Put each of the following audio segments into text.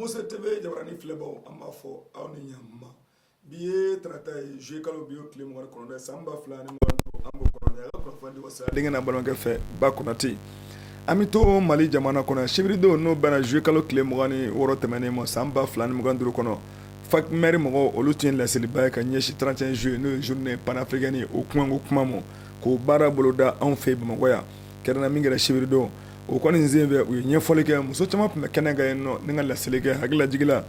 Mose TV jabarani filɛbaw, an b'a fɔ aw ni ɲama. Bi ye tarata ye, juillet kalo bi o tile 29, san 2025, an b'o kɔnɔ. A ka kunnafoni di wasa denkɛ n'a balimakɛ fɛ, Ba Konate. An bɛ to Mali jamana kɔnɔ. Sibiridon, n'o bɛnna juillet kalo tile 26 tɛmɛnen ma san 2025 kɔnɔ, FACMER mɔgɔw, olu tun ye laseliba ye ka ɲɛsin 31 juillet, n'o ye journée panafricaine ye, o kunkanko kuma ma, k'o baara boloda anw fɛ Bamakɔ yan. Kɛrɛnkɛrɛnnenya min kɛra sibiridon, o kɔni senfɛ, u ye ɲɛfɔli kɛ. Muso caman tun bɛ kɛnɛ kan yen nɔ ni ka laseli kɛ. Hakililajigin la,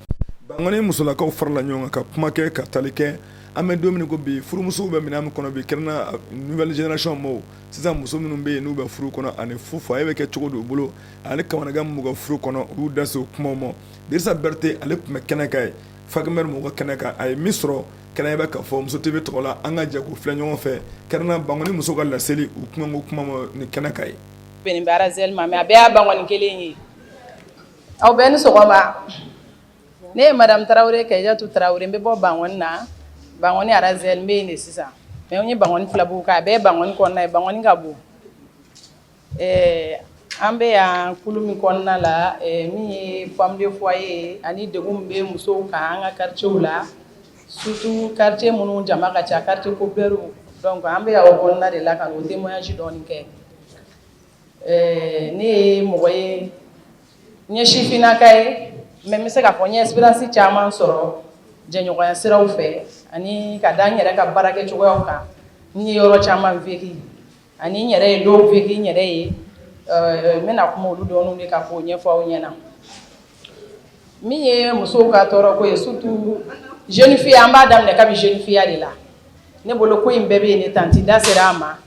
Bankɔni musolakaw farala ɲɔgɔn kan ka kuma kɛ, ka tali kɛ an bɛ don min ko bi, furumusow bɛ minɛn min kɔnɔ bi, kɛrɛnkɛrɛnnenya nouvelle génération mɔgɔw, sisan muso minnu bɛ yen n'u bɛ furu kɔnɔ, ani fu foyer bɛ kɛ cogo di u bolo, ani kamanagan min b'u ka furu kɔnɔ, u y'u da se o kumaw ma. Dirisa Berete, ale tun bɛ kɛnɛ kan yen, FACMER mɔgɔw ka kɛnɛ kan. A ye min sɔrɔ kɛnɛ bɛ ka fɔ Muso TV tɔgɔ la, an ka jɛ k'u filɛ ɲɔgɔn fɛ, kɛrɛnkɛrɛnnenya Bankɔni muso ka laseli u kunkanko kuma ma ni kɛnɛ kan yen. Bɛn bɛ Arazɛli ma, mais a bɛɛ y'a Bankɔni kelen ye. Aw bɛɛ ni sɔgɔma. Ne ye madame Tarawele, Kajatu Tarawele. N bɛ bɔ Bankɔni na, Bankɔni Arazɛli, n bɛ yen de sisan. Mais n ye Bankɔni filabugu kan, a bɛɛ ye Bankɔni kɔnɔna ye. Bankɔni ka bon. An bɛ yan kulu min kɔnɔna la, min ye femme de foyer ye, ani degun min bɛ musow kan an ka quartier la, surtout quartier minnu jama ka ca, quartier populaire. Donc an bɛ yan o kɔnɔna de la ka o témoignage dɔɔni kɛ. Ne ye mɔgɔ ye, n ye sifinnaka ye, mais n bɛ se k'a fɔ n ye expérience caman sɔrɔ jɛɲɔgɔnya siraw fɛ, ani ka da n yɛrɛ ka baarakɛ cogoyaw kan. N ye yɔrɔ caman vécu, ani n yɛrɛ ye dɔw vécu n yɛrɛ ye. N bɛna kuma olu dɔɔninw de kan k'o ɲɛfɔ aw ɲɛna. Min ye musow ka tɔɔrɔko ye, surtout jeune fille, an b'a daminɛ kabi jeune fille de la. Ne bolo, ko in bɛɛ bɛ yen de. Tantie da sera a ma.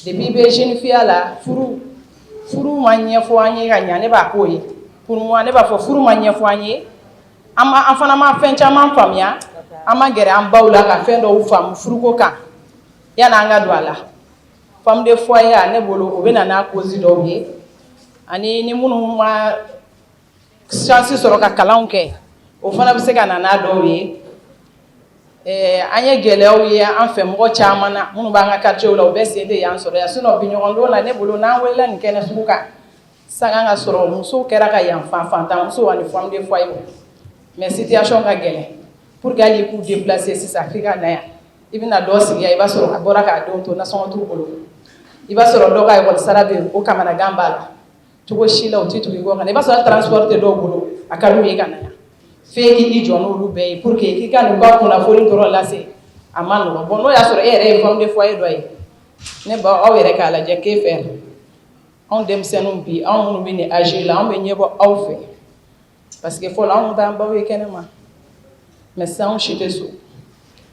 Depuis i bɛ jeune fille la, furu ma ɲɛfɔ an ye ka ɲa. Ne b'a k'o ye. Pour moi, ne b'a fɔ furu ma ɲɛfɔ an ye. An ma, an fana ma fɛn caman faamuya. An ma gɛrɛ an baw la ka fɛn dɔw faamu furuko kan yanni an ka don a la. Femme de foyer, ne bolo, o bɛ na n'a cause dɔw ye, ani ni minnu ma chance sɔrɔ ka kalanw kɛ, o fana bɛ se ka na n'a dɔw ye. An ye gɛlɛyaw ye an fɛ mɔgɔ caman na minnu b'an ka quartier la, u bɛɛ sen tɛ yan sɔrɔ yan. Sinon bi ɲɔgɔn don la, ne bolo, n'an welela nin kɛnɛ sugu kan, sangan ka sɔrɔ musow kɛra ka yan fan fantan musow ani femme de foyer. Mais situation ka gɛlɛn pour que hali i k'u déplacer sisan f'i ka na yan. I bɛna dɔ sigi yan, i b'a sɔrɔ a bɔra k'a denw to, nasɔngɔ t'u bolo. I b'a sɔrɔ dɔ ka école sara bɛ yen, o kamanagan b'a la. Cogo si la u tɛ tugu i kɔ ka na. I b'a sɔrɔ transport tɛ dɔw bolo, a ka d'u ye ka na yan. F'e k'i jɔ n'olu bɛɛ ye pour que k'i ka n'u ka kunnafoni dɔrɔn lase, a ma nɔgɔn. Bon, n'o y'a sɔrɔ e yɛrɛ ye femme de foyer dɔ ye, ne ba, aw yɛrɛ k'a lajɛ que faire. Anw denmisɛnninw bi, anw minnu bɛ nin âge la, anw bɛ ɲɛbɔ aw fɛ, parce que fɔlɔ anw t'an baw ye kɛnɛ ma, mais sisan anw si tɛ so,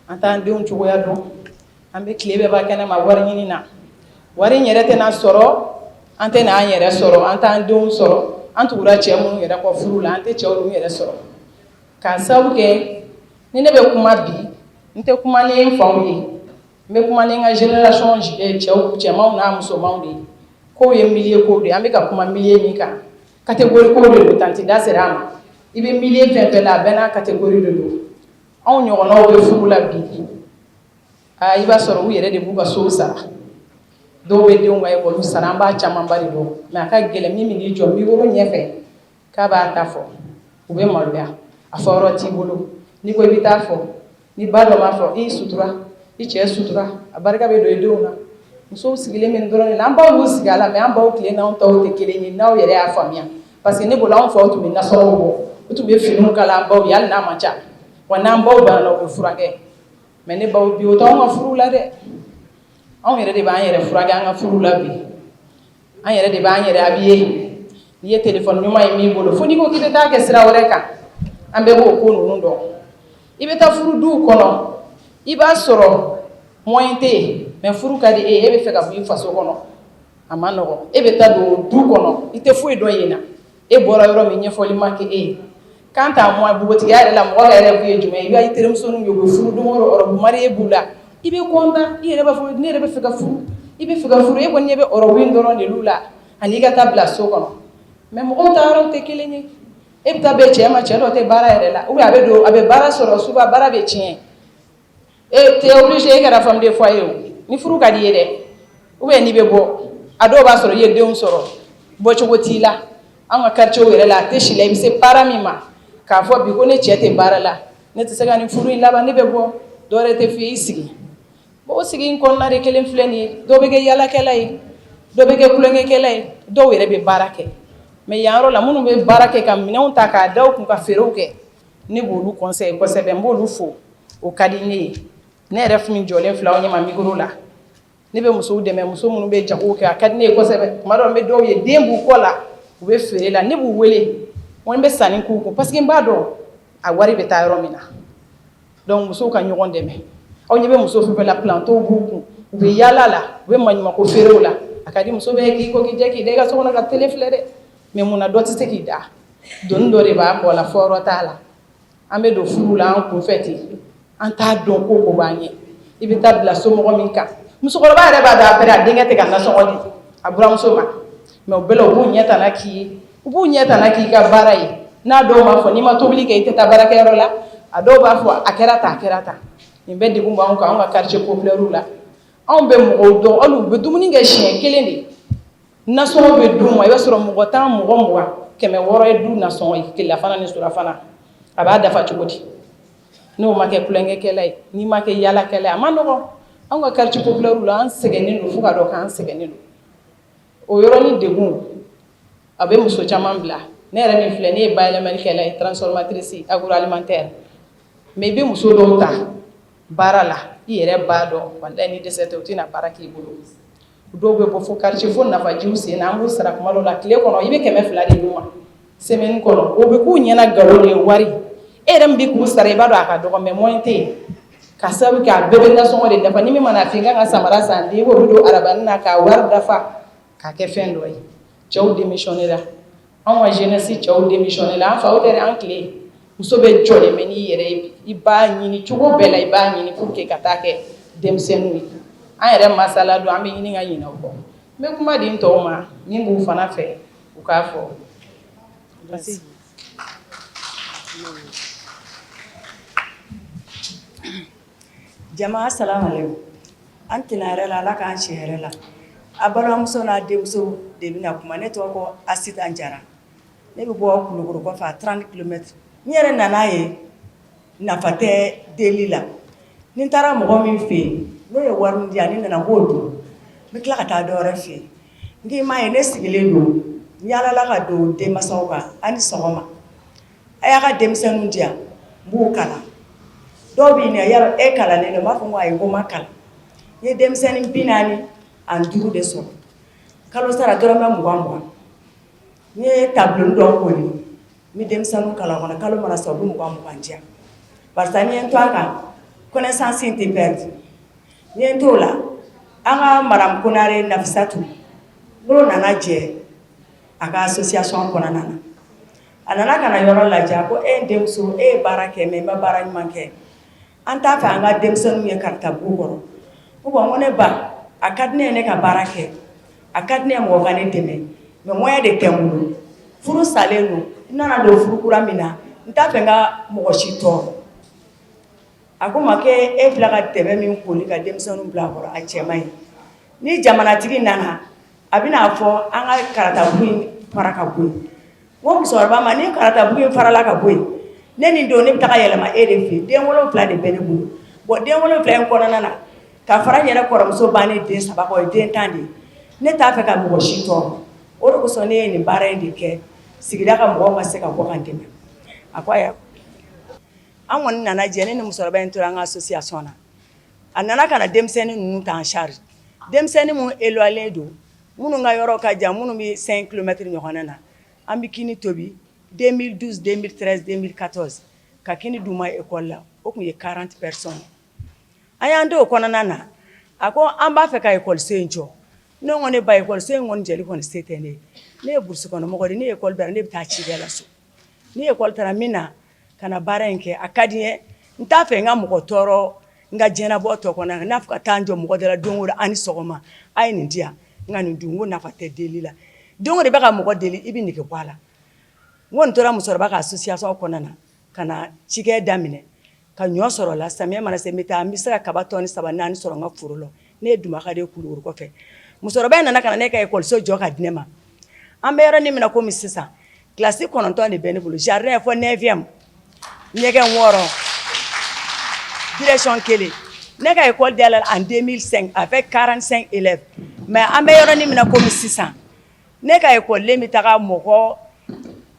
an t'an denw cogoya dɔn. An bɛ tile bɛɛ ban kɛnɛ ma wari ɲini na. Wari in yɛrɛ tɛna sɔrɔ, an tɛna an yɛrɛ sɔrɔ, an t'an denw sɔrɔ. An tugura cɛ minnu yɛrɛ kɔ furu la, an tɛ cɛw ninnu yɛrɛ sɔrɔ. K'a sababu kɛ ni ne bɛ kuma bi, n tɛ kuma ni n faw ye, n bɛ kuma ni n ka génération cɛw, cɛmanw n'a musomanw de ye. Kow ye milieu kow de ye. An bɛ ka kuma milieu min kan, catégorie kow de don. Tantie da sera a ma. I bɛ milieu fɛn fɛn la, a bɛɛ n'a catégorie de don. Anw ɲɔgɔnnaw bɛ furu la bi, aa, i b'a sɔrɔ u yɛrɛ de b'u ka sow sara, dɔw bɛ denw ka école sara. An b'a camanba de dɔn, mais a ka gɛlɛn min bɛ n'i jɔ micro ɲɛfɛ k'a b'a ta fɔ, u bɛ maloya. A fɔ yɔrɔ t'i bolo. N'i ko i bɛ taa fɔ, ni ba dɔ b'a fɔ i sutura, i cɛ sutura, a barika bɛ don i denw na. Musow sigilen bɛ nin dɔrɔn de la. An baw y'u sigi a la, mais an baw tile n'anw taw tɛ kelen ye, n'aw yɛrɛ y'a faamuya. Parce que ne bolo, anw faw tun bɛ nasɔngɔw bɔ, u tun bɛ finiw kala an baw ye, hali n'a man ca wa. N'an baw banana, u bɛ furakɛ. Mais ne baw, bi o t'anw ka furu la dɛ. Anw yɛrɛ de b'an yɛrɛ furakɛ an ka furu la bi. An yɛrɛ de b'an yɛrɛ habillé. N'i ye téléphone ɲuman ye min bolo, fo n'i ko k'i bɛ taa kɛ sira wɛrɛ kan. An bɛɛ b'o ko ninnu dɔn. I bɛ taa furu duw kɔnɔ, i b'a sɔrɔ moyen tɛ yen, mais furu ka di e ye, e bɛ fɛ ka bɔ i faso kɔnɔ, a ma nɔgɔn. E bɛ taa don du kɔnɔ, i tɛ foyi dɔn yen na. E bɔra yɔrɔ min, ɲɛfɔli ma kɛ e ye. Quant à moi, npogotigiya yɛrɛ la, mɔgɔ yɛrɛ kun ye jumɛn ye? I b'a i terimusoninw ye, u bɛ furu don o don, robe mariée b'u la, i bɛ content, i yɛrɛ b'a fɔ ne yɛrɛ bɛ fɛ ka furu. I bɛ fɛ ka furu, e kɔni ɲɛ bɛ robe in dɔrɔn de la, ani i ka taa bila so kɔnɔ. Mais mɔgɔw ta yɔrɔw tɛ kelen ye. E bɛ taa bɛn cɛ ma, cɛ dɔ tɛ baara yɛrɛ la, ou bien a bɛ don, a bɛ baara sɔrɔ, souvent baara bɛ tiɲɛ. E t'es obligé, e kɛra femme de foyer o, ni furu ka di i ye dɛ, ou bien n'i bɛ bɔ, a dɔw b'a sɔrɔ i ye denw sɔrɔ, bɔcogo t'i la. An ka quartier yɛrɛ la, a tɛ si la. I bɛ se parent min ma, K'a fɔ bi ko ne cɛ tɛ baara la, ne tɛ se ka nin furu in laban, ne bɛ bɔ, dɔwɛrɛ tɛ f'i ye, i sigi. Bon o sigi in kɔnɔna de kelen filɛ nin ye, dɔw bɛ kɛ yaalakɛla ye, dɔw bɛ kɛ tulonkɛkɛla ye, dɔw yɛrɛ bɛ baara kɛ. Mais yan yɔrɔ la, minnu bɛ baara kɛ ka minɛnw ta k'a da u kun ka feerew kɛ, ne b'olu conseiller kosɛbɛ, n b'olu fo, o ka di ne ye. Ne yɛrɛ min jɔlen filɛ aw ɲɛma micro la, ne bɛ musow dɛmɛ, muso minnu bɛ jago kɛ, a ka di ne ye kosɛbɛ. Tuma dɔ n bɛ dɔw ye, den b'u kɔ la, u bɛ feere la, ne b'u wele, n bɛ sanni k'u kun parce que n b'a dɔn a wari bɛ taa yɔrɔ min na. Donc musow ka ɲɔgɔn dɛmɛ. Aw ɲɛ bɛ muso fɛn fɛn la, planteau b'u kun, u bɛ yaala la, u bɛ maɲumanko feerew la. A ka di muso bɛɛ ye k'i ko k'i jɛ k'i da i ka so kɔnɔ ka télé filɛ dɛ, mais mun na dɔ tɛ se k'i da? Doni dɔ de b'a kɔ la, fɔyɔrɔ t'a la. An bɛ don furu la an kunfɛ ten, an t'a dɔn ko ko b'an ɲɛ. I bɛ taa bila somɔgɔ min kan, musokɔrɔba yɛrɛ b'a dɔn après a denkɛ tɛ ka nasɔngɔ di a buramuso ma, mais o bɛɛ la u b'u ɲɛ tana k'i ye, u b'u ɲɛ tana k'i ka baara ye. N'a dɔw b'a fɔ n'i ma tobili kɛ i tɛ taa baarakɛyɔrɔ la, a dɔw b'a fɔ a kɛra tan, a kɛra tan. Nin bɛɛ degun b'anw kan, anw ka quartier populaire la. Anw bɛ mɔgɔw dɔn, hali u bɛ dumuni kɛ siɲɛ kelen de, nasɔngɔ bɛ d'u ma. I b'a sɔrɔ mɔgɔ 10, mɔgɔ 20, 600 ye du nasɔngɔ ye, tilelafana ni surafana. A b'a dafa cogo di n'o ma kɛ tulonkɛkɛla ye, n'i ma kɛ yaalakɛla ye? A ma nɔgɔn. Anw ka quartier populaire la, an sɛgɛnnen don fo ka dɔn k'an sɛgɛnnen don. O yɔrɔnin degun, a bɛ muso caman bila. Ne yɛrɛ min filɛ, ne ye bayɛlɛmalikɛla ye, transformatrice agroalimentaire, mais i bɛ muso dɔw ta baara la, i yɛrɛ b'a dɔn walahi ni dɛsɛ tɛ, u tɛna baara k'i bolo. Dɔw bɛ bɔ fo quartier, fo Nafajiw sen na. An b'u sara kuma dɔw la, tile kɔnɔ i bɛ 200 de d'u ma semaine kɔnɔ. O bɛ k'u ɲɛna nkalon de ye. Wari e yɛrɛ min bɛ k'u sara, i b'a dɔn a ka dɔgɔ, mais moyen tɛ yen ka sababu kɛ a bɛɛ bɛ nasɔngɔ de dafa. Ni min mana f'i kan ka samara san den, i b'olu don arabani na k'a wari dafa k'a kɛ fɛn dɔ ye. Cɛw démissionné la, anw ka jeunesse cɛw démissionné la. An faw tɛ dɛ, an tile muso bɛ jɔlen bɛ n'i yɛrɛ ye. I b'a ɲini cogo bɛɛ la, i b'a ɲini pour que ka taa kɛ denmisɛnninw ye. An yɛrɛ masala don, an bɛ ɲini ka ɲinɛ o kɔ. N bɛ kuma di n tɔw ma, min b'u fana fɛ, u k'a fɔ. Merci. Jama, salamu aleykum. An tɛna hɛrɛ la, Ala k'an si hɛrɛ la. A balimamuso n'a denmuso de bɛna kuma. Ne tɔgɔ ko Asitan Jara, ne bɛ bɔ Kulukoro kɔfɛ à 30 km. N yɛrɛ nana ye nafa tɛ deli la. Ni n taara mɔgɔ min fɛ yen, n'o ye wari min di yan, ne nana n b'o dun, n bɛ tila ka taa dɔ wɛrɛ fɛ yen. N k'i m'a ye, ne sigilen don, n yaalala ka don denmansaw kan. A ni sɔgɔma, a y'a ka denmisɛnninw di yan, n b'u kalan. Dɔw b'i ɲininka, yarɔ e kalannen don? N b'a fɔ n ko ayi, ko n ma kalan. N ye denmisɛnnin 45 de sɔrɔ, kalo sara dɔrɔmɛ 20 20. N ye tableau dɔ koli, n bɛ denmisɛnninw kalan kɔnɔ. Kalo mana sa, u bɛ 20 20 di yan, barisa ni ye n to a kan, connaissance in tɛ perdre. N ye n t'o la, an ka madame Konare Nafisatu, n'o nana jɛ a ka association kɔnɔna na, a nana ka na yɔrɔ lajɛ. A ko e n denmuso, e ye baara kɛ, mais i ma baara ɲuman kɛ. An t'a fɛ an ka denmisɛnninw ye karatabugu kɔrɔ. Ko bon, ko ne ba, a ka di ne ye ne ka baara kɛ, a ka di ne ye mɔgɔ ka ne dɛmɛ, mais moyen de tɛ n bolo. Furu salen don, n nana don furu kura min na, n t'a fɛ n ka mɔgɔ si tɔɔrɔ. A ko ma k'e e filɛ ka dɛbɛ min koli ka denmisɛnninw bila a kɔrɔ, a cɛ man ɲi. Ni jamanatigi nana, a bɛna fɔ an ka karatabugu in fara ka bɔ yen. N ko musokɔrɔba ma, ni karatabugu in farala ka bɔ yen, ne ni don ne bɛ taga yɛlɛma e de fɛ. Den 7 de bɛ ne bolo. Bon, den 7 in kɔnɔna na, ka fara n yɛrɛ kɔrɔmuso ba ni den 3 kan, o ye den 10 de ye. Ne t'a fɛ ka mɔgɔ si tɔɔrɔ, o de kosɔn ne ye nin baara in de kɛ sigida ka mɔgɔw ka se ka bɔ ka n dɛmɛ. A ko ayiwa. An kɔni nana jɛ, ne ni musokɔrɔba in tora an ka association na. A nana ka na denmisɛnnin ninnu ta en charge, denmisɛnnin minnu éloigné don, minnu ka yɔrɔ ka jan, minnu bɛ 5 km ɲɔgɔn na. An bɛ kini tobi 2012, 2013, 2014 ka kini d'u ma école la. O tun ye 40 personnes. An y'an to o kɔnɔna na, a ko an b'a fɛ ka école so in jɔ. Ne ko ne ba, école so in kɔni jɔli kɔni se tɛ ne ye. Ne ye brousse kɔnɔ mɔgɔ de, ne ye école bila, ne bɛ taa cikɛ la so. Ni école taara min na ka na baara in kɛ, a ka di n ye. N t'a fɛ n ka mɔgɔ tɔɔrɔ n ka diɲɛnabɔ tɔ kɔnɔ, n'a fɔ ka taa n jɔ mɔgɔ da la don o don, a ni sɔgɔma, a ye nin di yan, n ka nin dun. N ko nafa tɛ deli la, don o don i bɛ ka mɔgɔ deli, i bɛ nege bɔ a la. N kɔni tora musokɔrɔba ka association kɔnɔna na ka na cikɛ daminɛ ka ɲɔ sɔrɔ la. Samiya mana se, n bɛ taa, n bɛ se ka kaba tɔni 3 4 sɔrɔ n ka foro la. Ne ye Dumaka de ye, Kulukoro kɔfɛ. Musokɔrɔba in nana ka na ne ka école so jɔ ka di ne ma. An bɛ yɔrɔ min na komi sisan, Kilasi 9 de bɛ ne bolo, jardin fɔ neuvième, ɲɛgɛn 6, direction kelen. Ne ka école dayɛlɛ en 2005 avec 45 élèves, mais an bɛ yɔrɔnin min na komi sisan, ne ka école bɛ taga mɔgɔ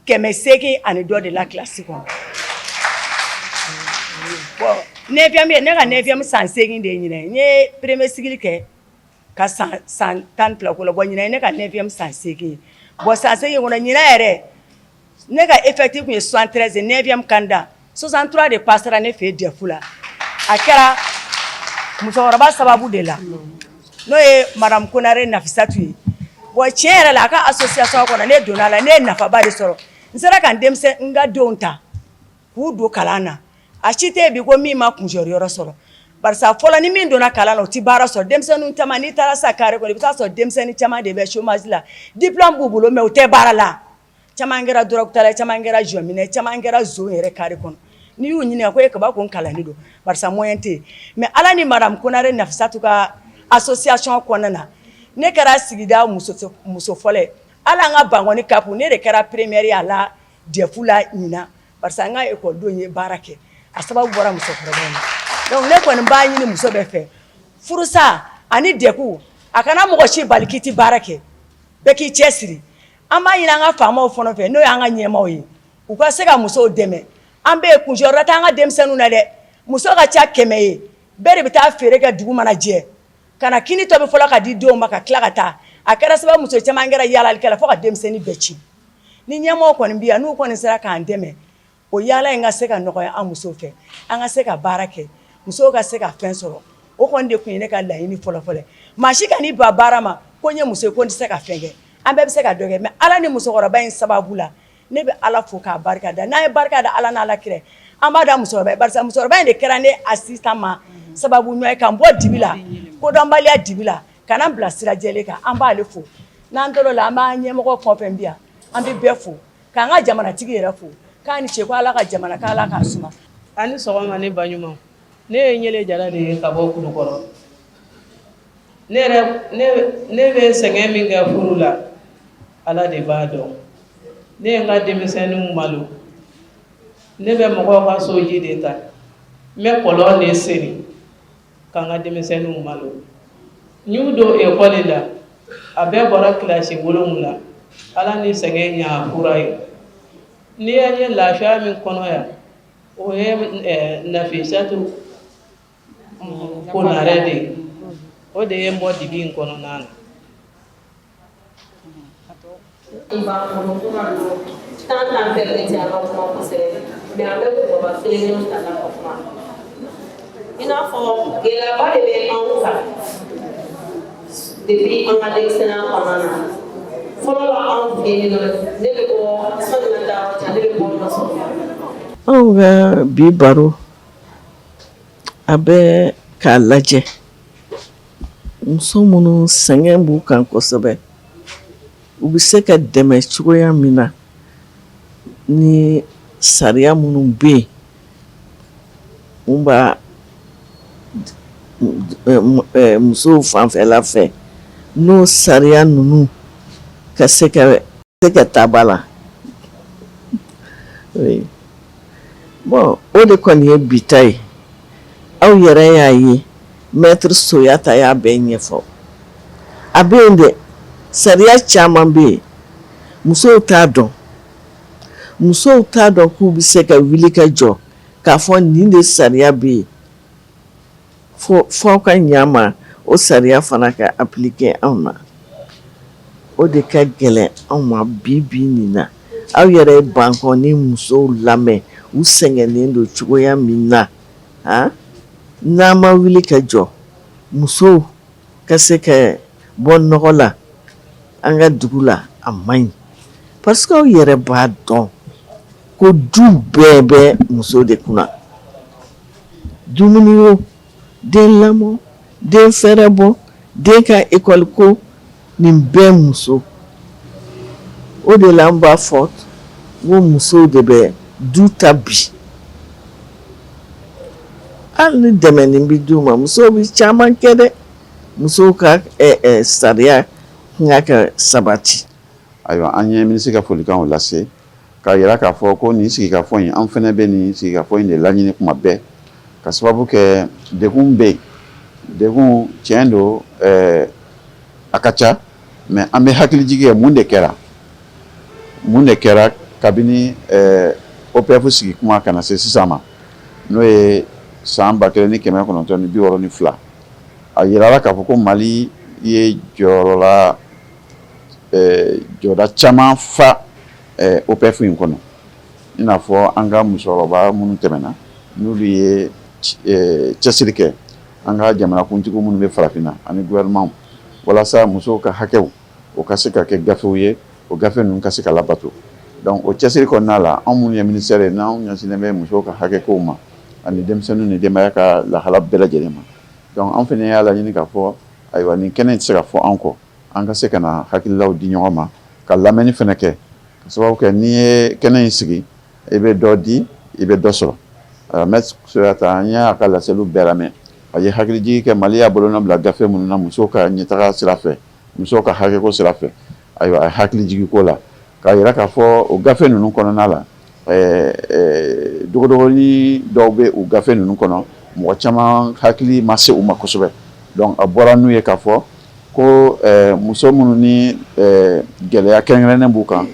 800 ani dɔ de la kilasi kɔnɔ. Bon, neuvième, ne ka neuvième san 8 de ye ɲinɛ. N ye premier cycle kɛ ka san 12 ko la. Bon, ɲinɛ ye ne ka neuvième san 8 ye. Bon, san 8 kɔnɔ, ɲinɛ yɛrɛ, ne ka effectif tun ye 73, neuvième candidat, 63 de passera ne fɛ yen DEF la. A kɛra musokɔrɔba sababu de la, n'o ye madame Konare Nafisatu ye. Bon, tiɲɛ yɛrɛ la, a ka association kɔnɔ, ne donna la, ne ye nafaba de sɔrɔ. N sera ka n denmisɛn, n ka denw ta k'u don kalan na. A si tɛ yen bi ko min ma kunjɔyɔrɔ sɔrɔ, barisa fɔlɔ, ni min donna kalan na, o tɛ baara sɔrɔ. Denmisɛnnin caman, n'i taara sa carré kɔnɔ, i bɛ taa sɔrɔ denmisɛnnin caman de bɛ chômage la. Diplôme b'u bolo, mais u tɛ baara la. Caman kɛra drogue tala ye, caman kɛra jɔnminɛ, caman kɛra zon yɛrɛ carré kɔnɔ. N'i y'u ɲininka ko e kaba ko n kalannen don, barisa moyen tɛ yen. Mais Ala ni madame Konare Nafisatu ka association kɔnɔna na, ne kɛra sigida muso fɔlɔ ye. Hali an ka Bankɔni CAP, ne de kɛra première ye a la DEF la ɲinan, barisa n ka école denw ye baara kɛ. A sababu bɔra musokɔrɔba in na. Donc ne kɔni b'a ɲini muso bɛɛ fɛ, furusa ani DEF, a kana mɔgɔ si bali k'i tɛ baara kɛ. Bɛɛ k'i cɛ siri. An b'a ɲini an ka faamaw fana fɛ, n'o y'an ka ɲɛmaaw ye, u ka se ka musow dɛmɛ. An bɛ yen, kunjɔyɔrɔ t'an ka denmisɛnninw na dɛ. Muso ka ca 100 ye, bɛɛ de bɛ taa feere kɛ. Dugu mana jɛ ka na, kini tɔ bɛ fɔlɔ ka di denw ma, ka tila ka taa. A kɛra sababu, muso caman kɛra yaalalikɛla fo ka denmisɛnnin bɛɛ ci. Ni ɲɛmɔgɔ kɔni bɛ yan, n'u kɔni sera k'an dɛmɛ, o yaala in ka se ka nɔgɔya an musow fɛ, an ka se ka baara kɛ, musow ka se ka fɛn sɔrɔ, o kɔni de tun ye ne ka laɲini fɔlɔfɔlɔ. Maa si ka n'i ban baara ma ko n ye muso ye, ko n tɛ se ka fɛn kɛ. An bɛɛ bɛ se ka dɔ kɛ. Mais Ala ni musokɔrɔba in sababu la, ne bɛ Ala fo k'a barika da. N'an ye barika da Ala n'Ala kira, an b'a da musokɔrɔba ye, barisa musokɔrɔba in de kɛra ne assistant ma sababu ɲuman ye ka n bɔ dibi la, kodɔnbaliya dibi la, ka na n bila sira jɛlen kan. An b'ale fo. N'an tor'o la, an b'an ɲɛmɔgɔ fɛn o fɛn bi yan, an bɛ bɛɛ fo, k'an ka jamanatigi yɛrɛ fo, k'a ni ce, ko Ala ka jamana, k'Ala k'a suma. A ni sɔgɔma, ne ba ɲuman. Ne ye Ɲele Jara de ye ka bɔ Kulukɔrɔ. Ne yɛrɛ, ne bɛ sɛgɛn min kɛ furu la, Ala de b'a dɔn. Ne ye n ka denmisɛnninw malo. Ne bɛ mɔgɔw ka soji de ta, n bɛ kɔlɔn de seni ka n ka denmisɛnninw malo. N y'u don ekɔli la, a bɛɛ bɔra kilasi 7. Ala ni sɛgɛn ɲa fura ye. N'i ye n ye lafiya min kɔnɔ yan, o ye Nafisatu Konarɛ de ye. O de ye n bɔ dibi in kɔnɔna na. B'an bolo kuma don temps t'an permettre an ka kuma kosɛbɛ, mais an bɛ kumaba kelen kelenw ta ka kuma. I n'a fɔ gɛlɛyaba de bɛ anw kan depuis an ka denmisɛnninya kɔnɔna na. Fɔlɔ la, anw fɛ yen nɔ, ne bɛ bɔ sɔnni ka taa yɔrɔ jan, ne bɛ bɔ dɔ sɔrɔ. Anw ka bi baro, a bɛ k'a lajɛ muso minnu sɛgɛn b'u kan kosɛbɛ, u bɛ se ka dɛmɛ cogoya min na ni sariya minnu bɛ yen mun b'a musow fanfɛla fɛ, n'o sariya ninnu ka se ka ta ba la. Bon, o de kɔni ye bi ta ye. Aw yɛrɛ y'a ye, maître Soyata y'a bɛɛ ɲɛfɔ. A bɛ yen dɛ, sariya caman bɛ yen, musow t'a dɔn. Musow t'a dɔn k'u bɛ se ka wuli ka jɔ k'a fɔ nin de sariya bɛ yen, fo aw ka ɲa ma, o sariya fana ka appliquer anw na. O de ka gɛlɛn anw ma bi bi nin na. Aw yɛrɛ ye Bankɔni musow lamɛn, u sɛgɛnnen don cogoya min na. Han, n'an ma wuli ka jɔ, musow ka se ka bɔ nɔgɔ la an ka dugu la, a man ɲi, parce que aw yɛrɛ b'a dɔn ko du bɛɛ bɛ muso de kunna. Dumuni o, den lamɔ, den fɛrɛ bɔ, den ka école ko, nin bɛɛ muso. O de la an b'a fɔ ko musow de bɛ du ta bi. Hali ni dɛmɛni bɛ d'u ma, musow bɛ caman kɛ dɛ. Musow ka sariya kan ka sabati. Ayiwa, an ye minisiri ka folikanw lase. K'a jira k'a fɔ ko nin sigikafɔ in, an fana bɛ nin sigikafɔ in de laɲini kuma bɛɛ, ka sababu kɛ degun bɛ yen. Degun, tiɲɛ don, a ka ca, mais an bɛ hakilijigin kɛ, mun de kɛra, mun de kɛra kabini OPF sigi kuma ka na se sisan ma, n'o ye san 1962. A jirala k'a fɔ ko Mali ye jɔyɔrɔla jɔda caman fa OPF in kɔnɔ, i n'a fɔ an ka musokɔrɔba minnu tɛmɛna, n'olu ye cɛsiri kɛ, an ka jamanakuntigi minnu bɛ farafinna ani gouvernement, walasa musow ka hakɛw o ka se ka kɛ gafew ye, o gafe ninnu ka se ka labato. Donc o cɛsiri kɔnɔna la, anw minnu ye ministère ye, n'anw ɲɛsinnen bɛ musow ka hakɛ kow ma ani denmisɛnninw ni denbaya ka lahala bɛɛ lajɛlen ma, donc an fana y'a laɲini k'a fɔ ayiwa, nin kɛnɛ tɛ se ka fɔ an kɔ, an ka se ka na hakililaw di ɲɔgɔn ma, ka lamɛnni fana kɛ, ka sababu kɛ n'i ye kɛnɛ in sigi, i bɛ dɔ di, i bɛ dɔ sɔrɔ. Maître Soyata, an y'a ka laseliw bɛɛ lamɛn. A ye hakilijigin kɛ Mali y'a bolonɔ bila gafe minnu na musow ka ɲɛtaga sira fɛ, musow ka hakɛko sira fɛ. Ayiwa, a ye hakilijigin ko la k'a jira k'a fɔ o gafe ninnu kɔnɔna la, dogodogonin dɔw bɛ u gafe ninnu kɔnɔ, mɔgɔ caman hakili ma se u ma kosɛbɛ. Donc a bɔra n'u ye k'a fɔ ko muso minnu ni gɛlɛya kɛrɛnkɛrɛnnen b'u kan,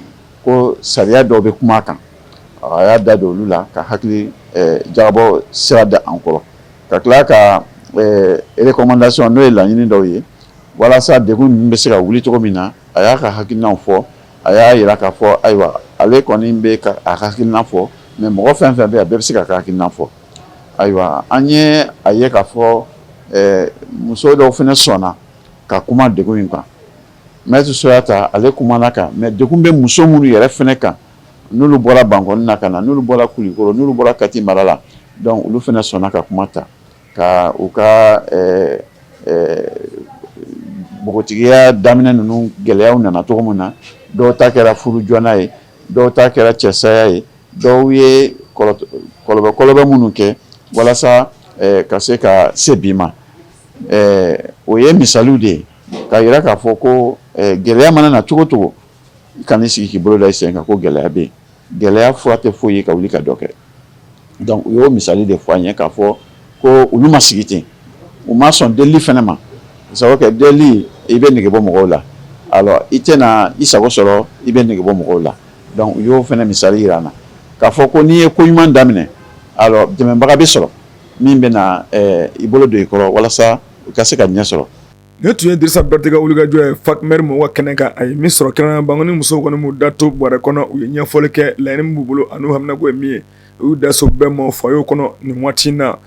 ko sariya dɔw bɛ kuma a kan. A y'a da don olu la ka hakili jagabɔ sira da an kɔrɔ, ka tila ka recommandation, n'o ye laɲini dɔw ye walasa degun ninnu bɛ se ka wuli cogo min na. A y'a ka hakilinaw fɔ. A y'a jira k'a fɔ ayiwa, ale kɔni bɛ ka a hakilina fɔ, mais mɔgɔ fɛn fɛn bɛ yen, a bɛɛ bɛ se k'a ka hakilina fɔ. Ayiwa, an ye a ye k'a fɔ muso dɔw fana sɔnna ka kuma degun in kan. Maître Soyata, ale kumana kan, mais degun bɛ muso minnu yɛrɛ fana kan, n'olu bɔra Bankɔni na ka na, n'olu bɔra Kulukoro, n'olu bɔra Kati mara la, donc olu fana sɔnna ka kuma ta ka u ka npogotigiya daminɛ ninnu gɛlɛyaw nana cogo min na. Dɔw ta kɛra furu joona ye, dɔw ta kɛra cɛsaya ye, dɔw ye kɔlɔbɛ minnu kɛ walasa ka se ka se bi ma. O ye misaliw de ye k'a jira k'a fɔ ko gɛlɛya mana na cogo cogo, i kan'i sigi k'i bolo da i sen kan ko gɛlɛya bɛ yen. Gɛlɛya fura tɛ foyi ye ka wuli ka dɔ kɛ. Donc u y'o misali de fɔ an ye k'a fɔ ko olu ma sigi ten, u ma sɔn delili fana ma, sababu kɛ delili, i bɛ nege bɔ mɔgɔw la, alors i tɛna i sago sɔrɔ, i bɛ nege bɔ mɔgɔw la. Donc u y'o fana misali jira an na k'a fɔ ko n'i ye ko ɲuman daminɛ, alors dɛmɛbaga bɛ sɔrɔ min bɛna i bolo don i kɔrɔ walasa u ka se ka ɲɛ sɔrɔ. Nin tun ye Dirisa Berete ka wulikajɔ ye FACMER mɔgɔw ka kɛnɛ kan. A ye min sɔrɔ kɛrɛnkɛrɛnnenya Bankɔni musow kɔni m'u da to bɔrɛ kɔnɔ, u ye ɲɛfɔli kɛ laɲini min b'u bolo ani haminako ye min ye. U y'u da so bɛɛ ma foyer kɔnɔ nin waati in na.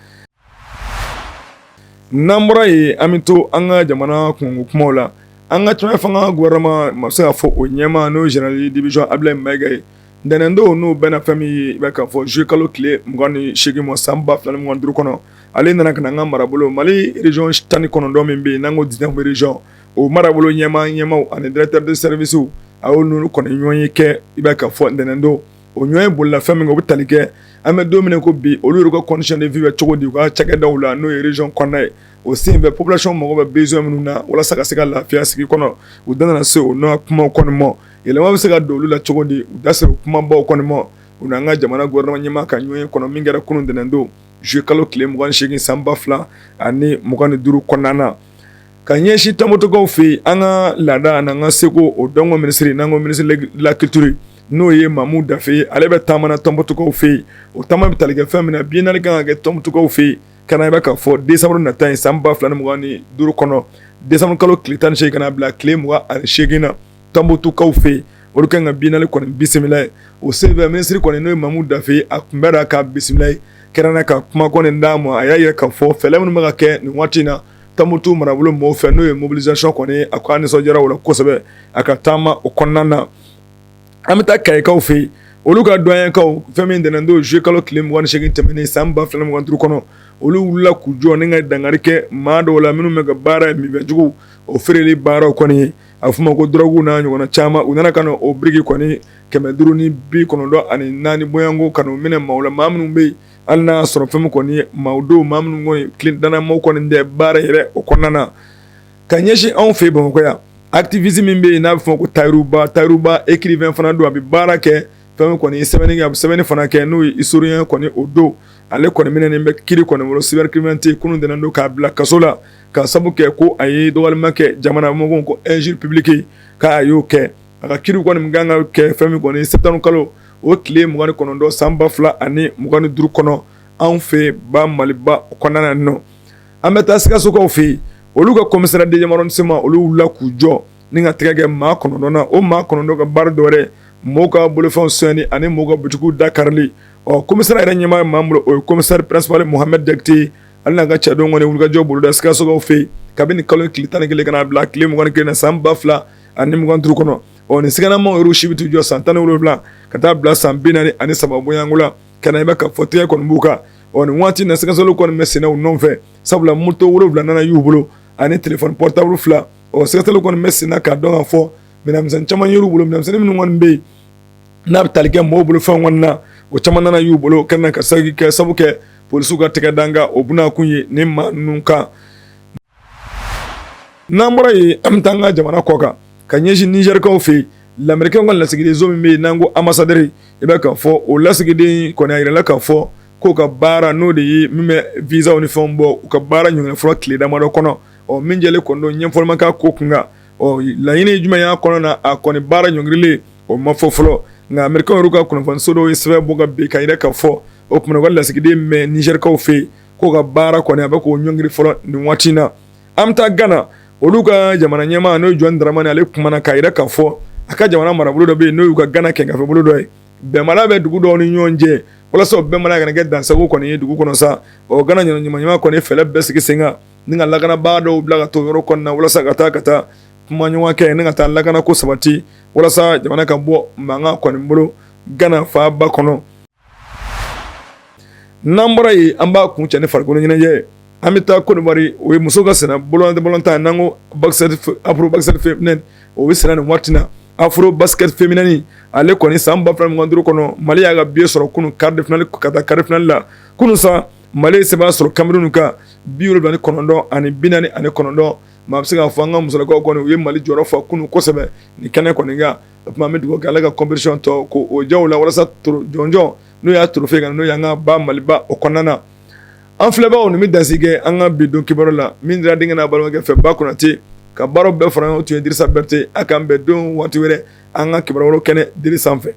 N'an bɔra yen, an bɛ to an ka jamana kunko kumaw la. An ka cɛmancɛ fanga gouvernement ma se k'a fɔ o ɲɛmaa, n'o ye général de division Abdoulaye Maïga ye, ntɛnɛndon, n'o bɛnna fɛn min ye, i b'a k'a fɔ juillet kalo tile 28 ma san 2025 kɔnɔ, ale nana ka na an ka marabolo Mali région 19 min bɛ yen, n'an ko 19 régions, o marabolo ɲɛmaa ɲɛmaaw ani directeur de service, a y'o n'olu kɔni ɲɔgɔn ye kɛ. I b'a k'a fɔ ntɛnɛndon, o ɲɔgɔn ye bolila fɛn min kan, o bɛ tali kɛ an bɛ don min ko bi, olu yɛrɛ ka condition de vie bɛ cogo di u ka cakɛdaw la, n'o ye région kɔnɔna ye. O senfɛ, population mago bɛ besoin minnu na walasa ka se ka lafiya sigi kɔnɔ, u da nana se o n'a kumaw kɔni ma. Yɛlɛma bɛ se ka don olu la cogo di? U da sera kumabaw kɔni ma. U n'an ka jamana gouvernement ɲɛmaa ka ɲɔgɔn ye kɔnɔ min kɛra kunun ntɛnɛndon, juillet kalo tile 28 san 2025 kɔnɔna na, ka ɲɛsin Tɔnbukutukaw fɛ yen. An ka laada ani an ka seko o dɔnko minisiri, n'an ko ministre de la culture, n'o ye Mamu Dafe ye, ale bɛ taama na Tɔnbukutukaw fɛ yen. O taama bɛ tali kɛ fɛn min na, biennale kan ka kɛ Tɔnbukutukaw fɛ yen ka na, i bɛ k'a fɔ décembre nata in san 2025 kɔnɔ, décembre kalo tile 18 ka na bila tile 28 na, Tɔnbukutukaw fɛ yen, olu kan ka biennale kɔni bisimila ye. O senfɛ, minisiri kɔni, n'o ye Mamu Dafe ye, a kunbɛnna k'a bisimila ye kɛrɛnkɛrɛn ka kuma kɔni d'a ma. A y'a yira k'a fɔ fɛɛrɛ minnu bɛ ka kɛ nin waati in na Tɔnbukutu marabolo mɔgɔw fɛ, n'o ye mobilisation kɔni, a ko a nisɔndiyara o la kosɛbɛ a ka taama o kɔnɔna na. An bɛ taa Kayikaw fɛ yen, olu ka doyenkaw fɛn min, ntɛnɛndon juillet kalo tile 28 tɛmɛnen san 2025 kɔnɔ, olu wulila k'u jɔ ni ka dankari kɛ maa dɔw la minnu bɛ ka baara ye minfɛnjugu o feereli baaraw kɔni ye, a bɛ f'o ma ko drogue n'a ɲɔgɔnna caman. U nana ka na o biriki kɔni 594 bɔɲɔgɔnko ka n'o minɛ maaw la, maa minnu bɛ yen, hali n'a y'a sɔrɔ fɛn min kɔni ye maaw don, maa minnu kɔni dannamaaw kɔni tɛ baara yɛrɛ o kɔnɔna na. Ka ɲɛsin anw fɛ Bamakɔ yan, activiste min bɛ yen n'a bɛ fɔ ko Tayiruba, Tayiruba écrivain fana don, a bɛ baara kɛ Fɛn min kɔni ye sɛbɛnni kɛ, a bɛ sɛbɛnni fana kɛ, n'o ye historien kɔni o don. Ale kɔni minɛnen bɛ kiri kɔni bolo cybercriminalité kunun ntɛnɛn don k'a bila kaso la, ka sabu kɛ ko a ye dɔgɔyalima kɛ jamana mɔgɔw ko injure publique k'a y'o kɛ. A ka kiri kɔni kan ka kɛ fɛn min kɔni septembre kalo o tile 29 san 2025 kɔnɔ, anw fɛ ba Maliba kɔnɔna na nɔ. An bɛ taa Sikasokaw fɛ yen. Olu ka commissariat deuxième arrondissement, olu wulila k'u jɔ ni ka tɛgɛ kɛ maa 9 na. O maa 9 ka baara dɔwɛrɛ, mɔgɔw ka bolofɛnw sonyani ani mɔgɔw ka butigiw da karili. Ɔ commissariat yɛrɛ ɲɛmaa ye maa min bolo, o ye commissaire principal Mohamed Jakite. Ale n'a ka cɛdenw kɔni wulikajɔ boloda Sikasokaw fɛ yen kabini kalo tile 11 ka n'a bila tile 21 na san 2025 kɔnɔ. Ɔ nin siganamaw yɛrɛ si bɛ t'u jɔ san 17 ka taa bila san 43 bɔɲɔgɔnko la, ka na i bɛ ka fɔ tɛgɛ kɔni b'u kan. Ɔ nin waati na, sɛgɛsɛgɛliw kɔni bɛ senna u nɔfɛ, sabula moto 7 nana y'u bolo ani téléphone portable 2. Ɔ sɛgɛsɛgɛliw kɔni bɛ senna k'a dɔn ka fɔ minɛnmisɛn caman yer'u bolo, minɛnmisɛnnin minnu kɔni bɛ yen n'a bɛ tali kɛ mɔgɔw bolo fɛn kɔni na, o caman nana y'u bolo ka na ka kɛ sabu kɛ polisiw ka tɛgɛ dan o bunakun ye ni maa ninnu kan. N'an bɔra yen, an bɛ taa an ka jamana kɔ kan ka ɲɛsin Nizɛrikaw fɛ yen. Lamerikɛnw ka lasigidenso min bɛ yen n'an ko ambassadeur, i bɛ k'a fɔ o lasigiden kɔni a yirala k'a fɔ k'o ka baara, n'o de ye min bɛ visaw ni fɛnw bɔ, u ka baara ɲɔngiri fɔlɔ tile damadɔ kɔnɔ. Ɔ min jɛlen kɔni don, ɲɛfɔli ma k'a ko kun kan. Ɔ laɲini ye jumɛn y'a kɔnɔ na, a kɔni baara ɲɔngirilen, o ma fɔ fɔlɔ. Nka Amerikɛnw yɛrɛ ka kunnafoniso dɔw ye sɛbɛn bɔ ka bin ka yira k'a fɔ o tuma u ka lasigiden min bɛ Nizɛrikaw fɛ yen, k'o ka baara kɔni a bɛ k'o ɲɔngiri fɔlɔ nin waati in na. An bɛ taa Gana. Olu ka jamana ɲɛmaa, n'o ye John Dramani, ale kumana k'a yira k'a fɔ a ka jamana marabolo dɔ bɛ yen, n'o y'u ka Gana kɛnkafɛbolo dɔ ye. Bɛnbaliya bɛ dugu dɔw ni ɲɔgɔn cɛ, walasa o bɛnbaliya kana kɛ dansago kɔni ye dugu kɔnɔ sa. Ɔ Gana ɲɛmaa kɔni fɛɛrɛ bɛɛ sigi sen kan ni ka lakanabaa dɔw bila ka to yɔrɔ kɔnɔna, walasa ka taa kuma ɲɔgɔn kɛ ni ka taa lakanako sabati, walasa jamana ka bɔ mankan kɔni bolo Gana faaba kɔnɔ. N'an bɔra yen, an b'a kuncɛ ni farikolo ɲɛnajɛ. An bɛ taa Côte d'Ivoire. O ye muso ka senna balontan, n'an ko afro basket féminin, o bɛ senna nin waati na. Afro basket féminin, ale kɔni san 2025 kɔnɔ, Mali y'a ka billet sɔrɔ kunun quart de finale, ka taa quart de finale la. Kunun sa, Mali ye sebaaya sɔrɔ Cameroun kan 79 ani 49. Maa bɛ se k'a fɔ an ka musolakaw kɔni, u ye Mali jɔyɔrɔ fa kunun kosɛbɛ nin kɛnɛ kɔni kan. O tuma an bɛ dugawu kɛ, Ala ka compétition tɔ ko o diya u la, walasa jɔnjɔn n'o y'a trophée kan, n'o y'an ka ba Maliba o kɔnɔna na. An filɛbagaw, nin bɛ dansigi kɛ an ka bi don kibaru la. Min dira denkɛ n'a balimakɛ fɛ Ba Konate ka baaraw bɛɛ fara ɲɔgɔn tun ye Dirisa Berete. A k'an bɛn don waati wɛrɛ an ka kibaru kɛnɛ diri sanfɛ.